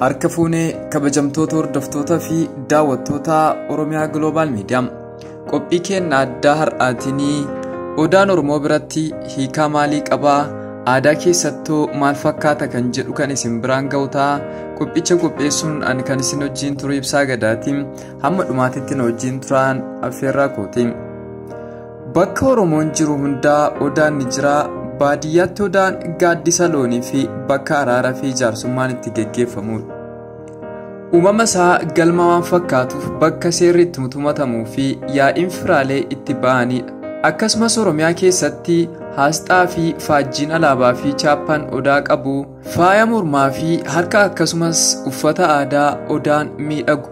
Harka fuunee kabajamtoota hordoftoota fi daawwattoota Oromiyaa Global Media qophii keenya addaa har'aatiin Odaan Oromoo biratti hiikaa maalii qabaa, aadaa keessattuu maal fakkaata kan jedhu kan isin biraan ga'u ta'a. Qophicha qopheessuun ani kan isin wajjin turu Ibsaa Gadaatiin hamma dhumaatitti na wajjin turaan affeerraa kooti. Bakka Oromoon jiru hundaa Odaan ni jira. Baadiyyaatti Odaan gaaddisa loonii fi bakka araaraa fi jaarsummaan itti geggeeffamudha. Uumama isaa galma waan fakkaatuuf bakka seerri itti tumamuu fi yaa'iin firaalee itti ba'anidha. Akkasumas Oromiyaa keessatti haasxaa fi faajjiin alaabaa fi chaappaan Odaa qabu, faaya mormaa fi harka akkasumas uffata aadaa Odaan miidhagu.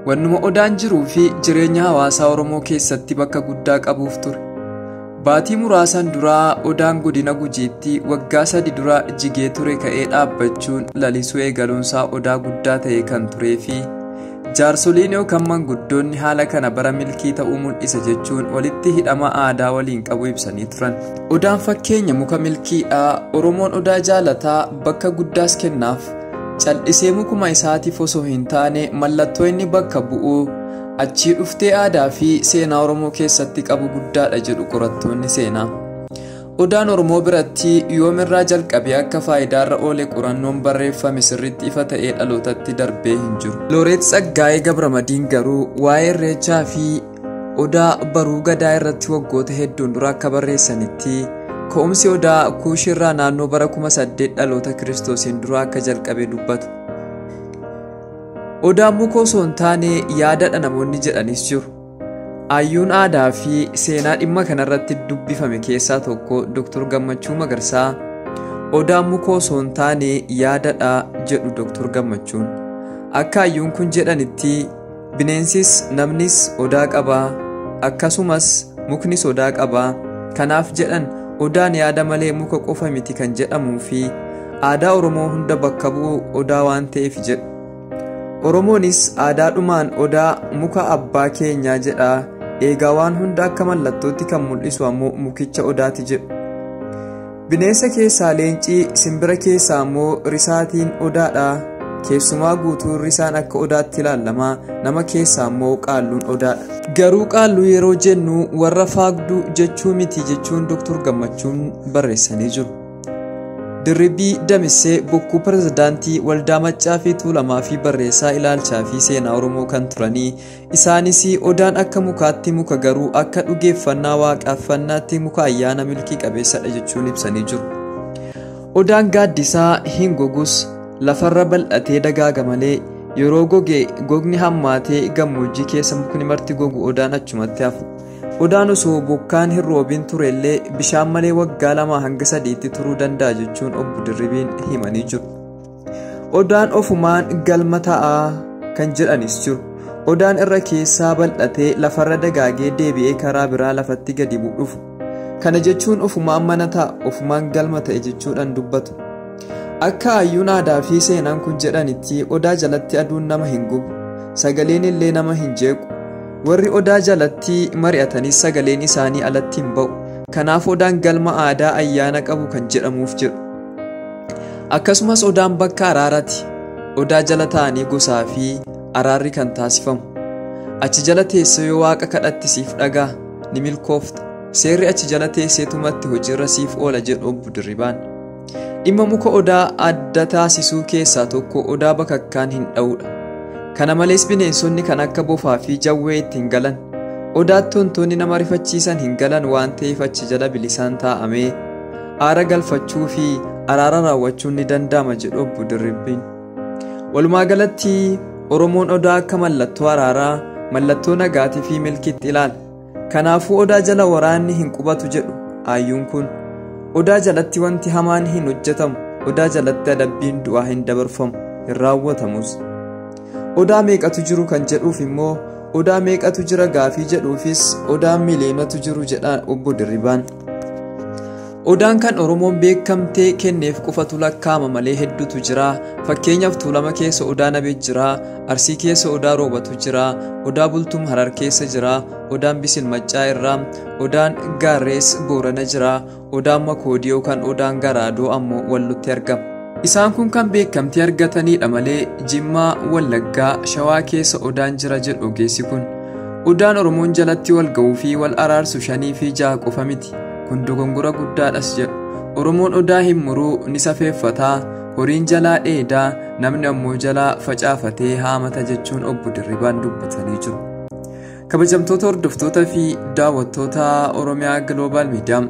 Wannuma Odaan jiruu fi jireenya hawaasaa Oromoo keessatti bakka guddaa qabuuf ture. Baatii muraasaan duraa Odaan godina Gujiitti waggaa 3 dura jigee ture ka'ee dhaabbachuun lalisuu eegaluunsaa Odaa guddaa ta'e kan turee fi jaarsoliin yookaan manguddoonni haala kana bara milkii ta'uu mul'isa jechuun walitti hidhama aadaa waliin qabu ibsanii turan. Odaan fakkeenya muka milkiidhaa. Oromoon Odaa jaalataa bakka guddaas kennaaf. Cal'isee mukuma isaatiif osoo hin taane mallattoo inni bakka bu'u achii dhuftee aadaa fi seenaa Oromoo keessatti qabu guddaadha jedhu qorattoonni seenaa. Odaan Oromoo biratti yoomirraa jalqabee akka faayidaarra oole qorannoon barreeffame sirriitti ifa ta'ee dhalootatti darbee hin jiru. Looreet Tsaggaayee Gabramadiin garuu waa'ee Irreechaa fi Odaa baruu gadaa irratti waggoota hedduun dura akka barreessanitti ka'umsi Odaa Kuushirraa naannoo bara 1800 dhaloota Kiristoosiin dura akka jalqabe dubbatu. Odaan muka osoo hin taane yaadadha namoonni jedhanis jiru. Hayyuun aadaa fi seenaa dhimma kanarratti dubbifame keessaa tokko Dr. Gammachuu Magarsaa Odaan muka osoo hin taane yaadadha jedhu Dr. Gammachuun. Akka hayyuun kun jedhanitti bineensis namnis Odaa qaba, akkasumas muknis Odaa qaba. Kanaaf jedhan Odaan yaada malee muka qofa miti kan jedhamuu fi aadaa Oromoo hunda bakka bu'u Odaa waan ta'eef jedhu. Oromoonis aadaadhumaan Odaa muka abbaa keenyaa jedha. Eegaa waan hunda akka mallattootti kan mul'isu ammoo mukicha Odaati jedhu. Bineensa keessaa leencii, simbira keessaa ammoo risaatiin Odaadha. Keessumaa guutuun risaan akka Odaatti ilaallama. Nama keessaa ammoo qaalluun Odaadha. Garuu qaalluu yeroo jennu warra faagduu jechuu miti jechuun Dr. Gammachuun barreessanii jiru. Dirribii Damissee bokkuu pirezidaantii Waldaa Maccaa fi Tuulamaa fi barreessaa ilaalchaa fi seenaa Oromoo kan turanii isaanis Odaan akka mukaatti muka garuu akka dhugeeffannaa waaqeffannaatti muka ayyaana milkii qabeessadha jechuun ibsanii jiru. Odaan gaaddisaa hin gogus, lafarra bal'atee dagaaga malee yeroo goge gogni hammaatee gammoojjii keessa mukni marti gogu Odaan achumatti hafu. Odaan osoo bokkaan hin roobin turellee bishaan malee waggaa 2 hanga 3tti turuu danda'a jechuun obbo Dirribiin himanii jiru. Odaan ofumaan galma ta'a kan jedhanis jiru. Odaan irra keessaa bal'atee lafarra dagaagee deebi'ee karaa biraa lafatti gadi dhufu. Kana jechuun ofumaan mana ta'a, ofumaan galma ta'e jechuudhaan dubbatu. Akka hayyuun aadaa fi seenaan kun jedhanitti Odaa jalatti aduun nama hin gubu, sagaleen illee nama hin jeequ. Warri Odaa jalatti mari'atanis sagaleen isaanii alatti hin ba'u. Kanaaf Odaan galma aadaa ayyaana qabu kan jedhamuuf jedhu. Akkasumas Odaan bakka araaraati. Odaa jala taa'anii gosaa fi araarri kan taasifamu. Achi jala teessee yoo waaqa kadhatte siif dhagaa ni milkoofta. Seerri achi jala teesseetumatti hojiirra siif oola jedhu obbo Dirribaan. Dhimma muka Odaa adda taasisuu keessaa tokko Odaa bakakkaan hin dha'uudha. Kana malees bineensonni kan akka bofaa fi jawwee ittiin galan. Odaatti wantoonni nama rifachiisan hin galan waan ta'eef achi jala bilisaan taa'amee aara galfachuu fi araara raawwachuun ni danda'ama jedhu obbo Dirribiin. Walumaa galatti Oromoon Odaa akka mallattoo araaraa, mallattoo nagaatii fi milkiitti ilaala. Kanaafuu Odaa jala waraanni hin qubatu jedhu hayyuun kun. Odaa jalatti wanti hamaan hin hojjetamu. Odaa jalatti adabbiin du'aa hin dabarfamu, hin raawwatamus. Odaa meeqatu jiru kan jedhuuf immoo Odaa meeqatu jira gaafii jedhuufis Odaa miliyoonatu jiru jedha obbo Dirribaan. Odaan kan Oromoon beekamtee kenneef qofatu lakkaa'ama malee hedduutu jira. Fakkeenyaaf Tuulama keessa Odaa Nabee jira, Arsii keessa Odaa Roobatu jira, Odaa Bultum Harar keessa jira, Odaan Bisil Maccaa irraa, Odaan Gaarrees Boorana jira, Odaan Makoodii yookaan Odaan Garaadoo ammoo Wallutti argama. Isaan kun kan beekamtii argatanidha malee Jimmaa, Wallaggaa, Shawaa keessa Odaan jira jedhu ogeessi kun. Odaan Oromoon jalatti wal ga'uu fi wal araarsu 5 fi 6 qofa miti. Kun dogongora guddaadhas jedhu. Oromoon Odaa hin muruu, ni safeeffataa, horiin jalaa dheedaa, namni ammoo jalaa facaafatee haamata jechuun obbo Dirribaan dubbatanii jiru. Kabajamtoota hordoftoota fi daawwattoota Oromiyaa Global Media,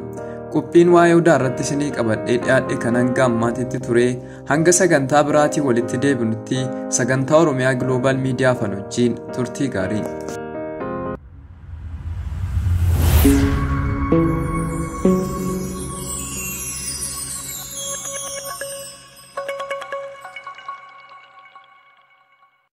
qophiin waa'ee Odaa irratti isinii qabadhee dhiyaadhe kan hanga ammaatitti ture. Hanga sagantaa biraatii walitti deebinutti sagantaa Oromiyaa Global Media fan wajjin turtii gaarii.